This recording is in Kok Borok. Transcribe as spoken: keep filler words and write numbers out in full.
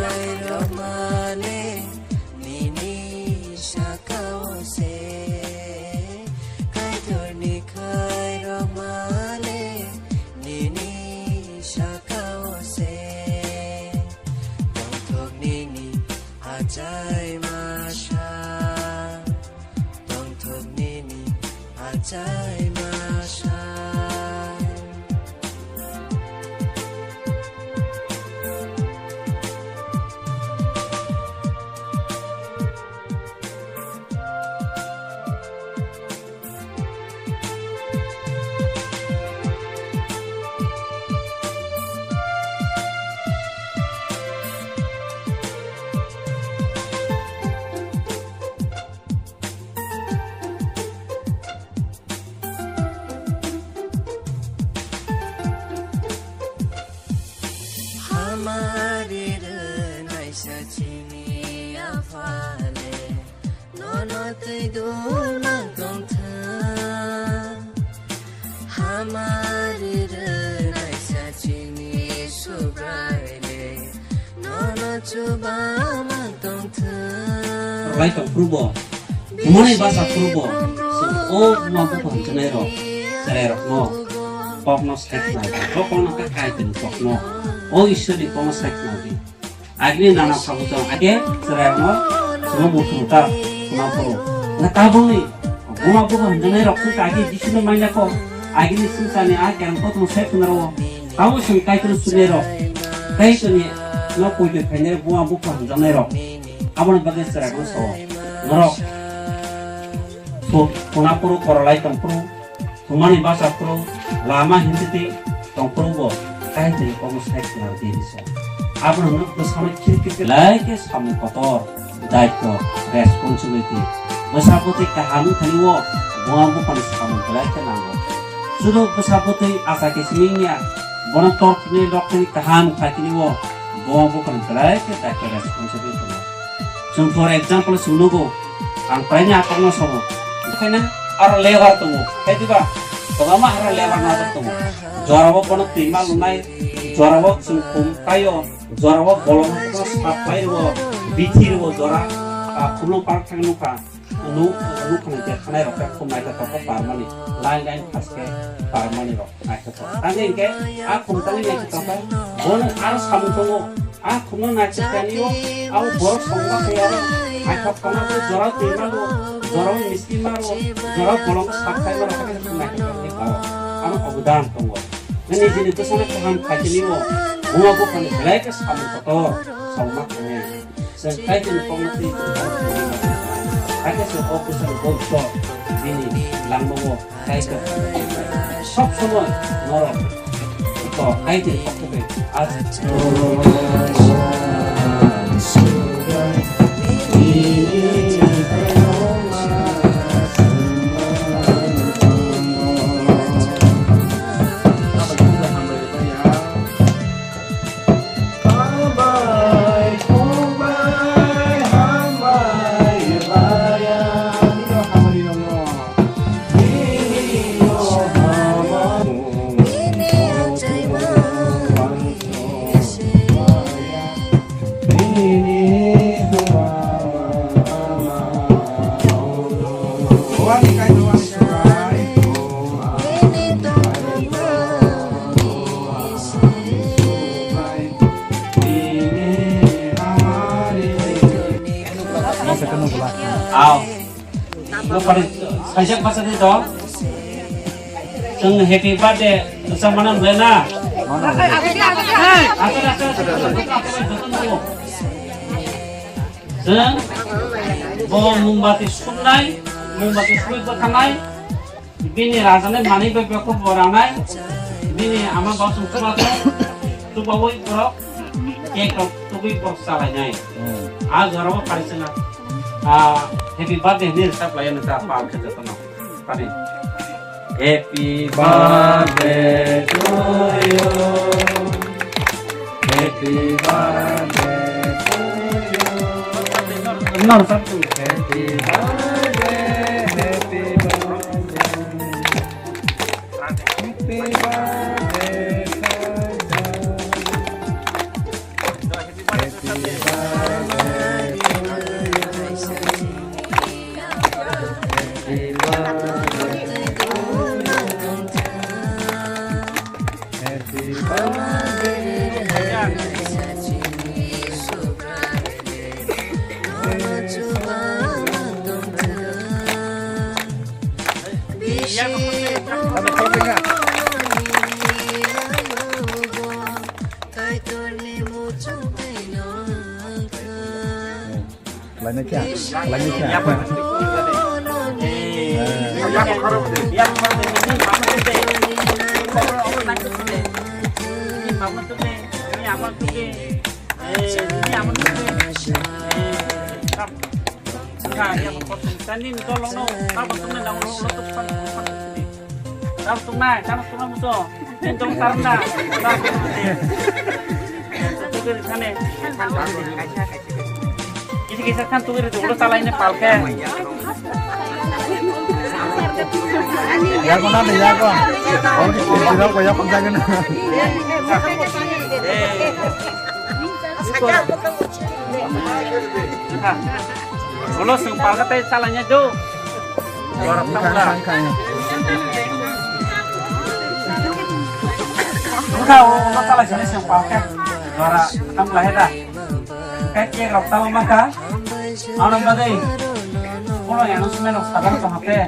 Khairokmale nini sakao se, Kaitorni khairokmale nini sakao se, tongthok nini achai masa, tongthok nini achai masa. Hamari rwnaisa chini aphale, nono twi dul mang tongthwng. Hamari rwnaisa chini Subraile, nono chuba mang tongthwng. Rwlai tong Prubo. Bumani basa Prubo. O buma bupha hamjaknai rok, chwrai rokno kokno sai khna di. O kokno kha Kaitorni kokno. O Ishwarni kokno sai khna di. Agini nana sabu tong ake chwrairokno chwngno muthungta khna phuru. Na tabukni buma bupha hamjaknai rok khe age Jisuno maina kho. Agini swngcharni a kerong kothoma sai khna rwo. Tabuk chwng Kaitorno chunai rok. Kaitorni no poito khainai buma bupha hamjaknai rok. Aboni bagwi chwrairokno sao. Norok Thuk khuna phuru korolai tong phuru, thumani basa phuru, lama himtiti tong phuru bo Kaitorni kokno sai khna rw di hinwi sa. Abono hwnwi bwsano khirkhe belai khe samung kotor, daityo, responsibility. Bwsa bwtwi kaham wngthani o buma buphani samung belai khe nango. Sudu bwsa bwtwi acha khe simi wngya, bono torthwkni loktwini kaham khaitini o buma buphani belai khe daityo, responsibility tongo. Chwng for example chwng nugo, ang praini akhorno sobo. Khaina aro lebar tongo, khe diba? Kwbangma aro lebar najak tongo. Jorao bono twima lunai, jorao chwng khum kaio, jorao bolong sap pai rwo, bithi rwo jora, ah, khumno park thang nukha. Nu, nukhani je thanai rok khe khum naithotok khe parmani, line line khaske parmani rok. Naithotok. Tangwi hinkhe a khum tangwi naithotok khe bono aro samung tongo. A khumno naithotok khe nio abo borok songma khe aro naithotok khana bo jora twi ma rwo, jora misti ma rwo, jora bolong sak khai ma rwo, khe naithotok khe aro ano obodan tongo. Nini jini bwsano kaham khai khe nio buma buphani belai khe samung kotor songma khe. Chwng Kaitorni kokno twi tongthok, hakhe chwng o bwsani bokso bini langmao Kaitor sob somoi norok to Kaitorni kokno twi. Aw. Nokpari sajak masa di to. Chwng happy birthday rwchapmano belai na. Aswk, aswk, aswk, aswk, aswk, aswk, aswk. Chwng bo mombati suknai, mombati sukwi bwthanai. Bini rajani manwi bai bokho bo ranai, bini ama bosong chubato, chubawi borok cake rok tubui borok chalainai. Hmm. A jorao phari chwngno, ah, happy birthday hinwi rwchap laiyano ta pal khe jotono. Pani. Happy birthday to you. Happy birthday to you. Happy birthday, happy birthday. Happy birthday, Saisa. Lainai kha, lainai kha. Tamo tungnai, tamo tungnai muso. Nini tong tarna. Tugiri thane. Kisi kisa khan tugiri tu ulo salai ne palke. Yago na de yago. Ori kisi rok yago jagan. Ulo sung palke tai salai ne do. Borok tamo da. Wngkha o, o chalai sini se palke. Jora tam lai da. Kai ke rok tamo maka. Ano badai. Kono yang sumai rok sadar to hake.